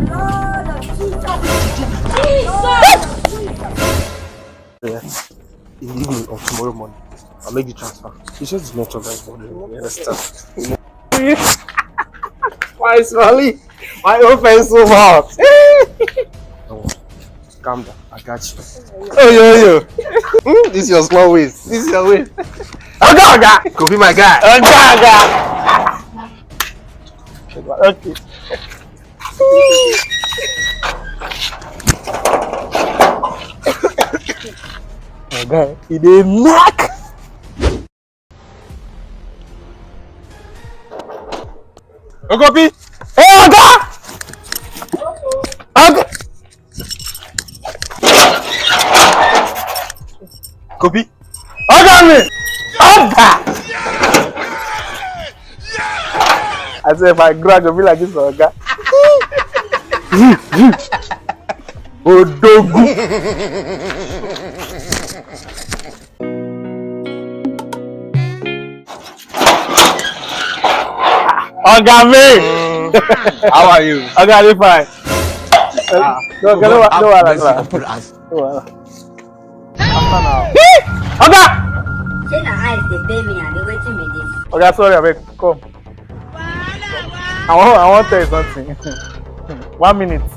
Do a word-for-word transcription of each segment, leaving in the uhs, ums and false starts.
Lord of Jesus. Jesus. Yeah. In the evening or tomorrow morning, I'll make the transfer. It's just the network that's bothering me. You understand? Why is Raleigh? My own pencil mouth. Don't worry. Calm down. I got you. Oh, yo, yo. Hmm? This is your small waist. This is your waist. Oga, Oga. Go be my guy. Oga, Oga. Okay. Oga, e dey knack. Ogopi! Hey, Oga! Oga! Kobi! Oga me! Oga! I say if I grow, I go be like this, Oga. Odogu. Oga me. How are you? Oga, I dey fine. Ah, no, no, no, no, no, no, no, no, no. Oga! Say na eyes dey pay me and dey waiting me this. Oga, sorry, abeg, come. I wan, I wan tell you something. One minute.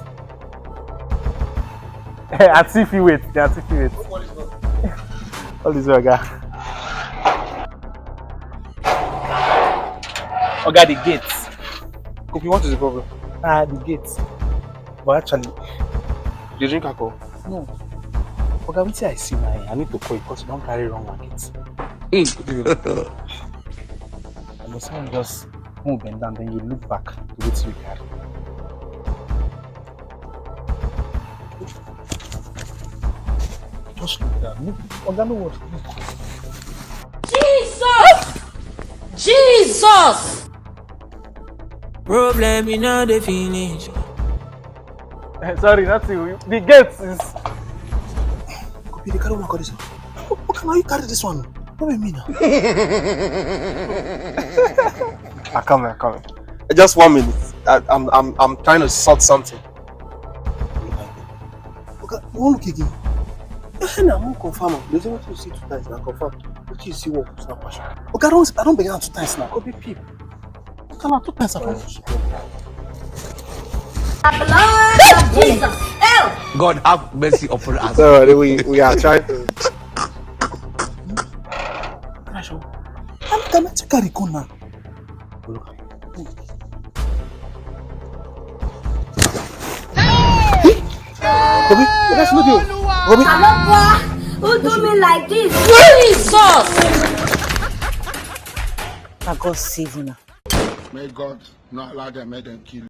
Aunty fit wait. The aunty fit wait. All this, Oga. Oga, the gate. Kofi, what is the problem? Ah, the gate. But actually, you drink alcohol? No. Oga, wetin I see now, I need to call you because you don carry wrong market. Mm. I must say, just move and down, then you look back to wetin you carry. Just look down. No, Oga, no worry. Jesus! Jesus! Problem, you know, dey finish. Eh, sorry, nothing. The gate is. Kofi, dey carry one, carry this one. How can you carry this one? No be me now. I come, I come. Just one minute. I, I'm, I'm, I'm trying to sort something. Oga, you wan look again? Eh, na mo confirm am. There's nothing you see two times, na confirm. Wetin you see work, na passion. Oga, I don, I don begin am two times now. Kobi, peep. Oga, na two times I don. Blood of Jesus. Help! God have mercy upon us. So we, we are trying to. Crash, oh. I'm gonna check out the corner. Kobi, Kobi, that's not you. Kobi. Alokwa, who do me like this? Jesus! Na God save una. May God not allow them, make them kill you.